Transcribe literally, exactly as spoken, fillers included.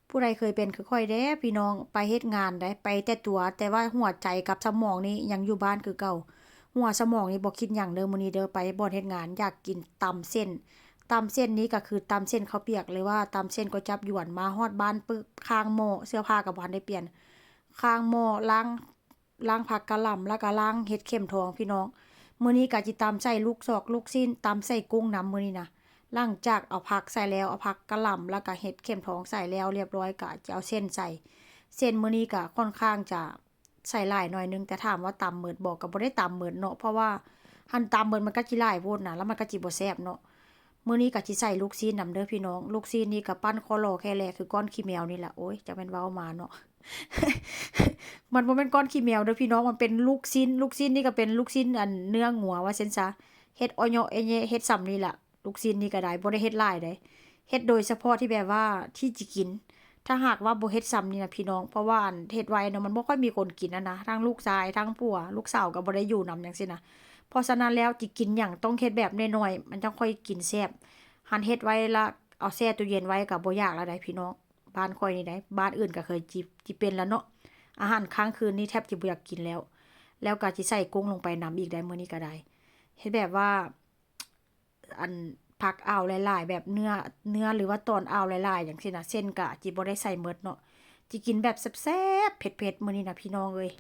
ผู้ใดเคยเป็นคือข้อยแด้พี่น้อง ไปเฮ็ดงานได้ ไปแต่ตั๋ว แต่ว่าหัวใจกับสมองนี่ยังอยู่บ้านคือเก่า หัวสมองนี่บ่คิดหยังเด้อ มื้อนี้เด้อ ไปบ่อนเฮ็ดงาน อยากกินตำเส้น ตำเส้นนี้ก็คือตำเส้นข้าวเปียก หรือว่าตำเส้นก๋วยจั๊บหยวน มาฮอดบ้านปึ๊บ คางหม้อ เสื้อผ้าก็บ่ทันได้เปลี่ยน คางหม้อ ล้าง ล้างผักกะหล่ำ แล้วก็ล้างเห็ดเข็มทองพี่น้อง มื้อนี้ก็จิตำใส่ลูกซอกลูกชิ้น ตำใส่กุ้งนำมื้อนี้นะ หลังจากเอาผักใส่แล้ว เอาผักกะหล่ำ แล้วก็เห็ดเข็มทองใส่แล้วเรียบร้อย ก็จะเอาเส้นใส่ เส้นมื้อนี้ก็ค่อนข้างจะใส่หลายหน่อยนึง แต่ถามว่าตำหมดบ่ ก็บ่ได้ตำหมดเนาะ เพราะว่าหั้นตำหมดมันก็จิหลายโพดนะ แล้วมันก็จิบ่แซ่บเนาะ มื้อนี้ก็จิใส่ลูกชิ้นนำเด้อพี่น้อง ลูกชิ้นนี่ก็ปั้นคอหล่อแค่แลคือก้อนขี้แมวนี่แหละ โอ๊ย จักแม่นเว้ามาเนาะ มันบ่แม่นก้อนขี้แมวเด้อพี่น้อง มันเป็นลูกชิ้น ลูกชิ้นนี่ก็เป็นลูกชิ้นอันเนื้องัวว่าซั่นซะ เฮ็ดอ่อเยาะแอะแยะ เฮ็ดส่ำนี่ล่ะ ลูกชิ้นนี่ก็ได้ บ่ได้เฮ็ดหลายเด้ เฮ็ดโดยเฉพาะที่แบบว่าที่จิกิน ถ้าหากว่าบ่เฮ็ดส่ำนี่นะพี่น้อง เพราะว่าอันเฮ็ดไว้เนาะ มันบ่ค่อยมีคนกินอะนะ ทั้งลูกชาย ทั้งผัว ลูกสาวก็บ่ได้อยู่นำจั่งซี้นะ เพราะฉะนั้นแล้วจิกินหยังต้องเฮ็ดแบบน้อยๆ มันจั่งค่อยกินแซ่บ หั้นเฮ็ดไว้ละเอาแช่ตู้เย็นไว้ก็บ่อยากแล้วใดพี่น้อง บ้านข้อยนี่ใด บ้านอื่นก็เคยจิ จิเป็นแล้วเนาะ อาหารค้างคืนนี่แทบจิบ่อยากกินแล้ว แล้วก็จิใส่กุ้งลงไปนำอีกใด มื้อนี้ก็ได้ เฮ็ดแบบว่า อันผักอ่าวหลายๆ แบบเนื้อ เนื้อหรือว่าตอนอ่าวหลายๆ จั่งซี้นะ เส้นก็จิบ่ได้ใส่หมดเนาะ จิกินแบบแซ่บๆ เผ็ดๆ มื้อนี้นะพี่น้องเอ้ย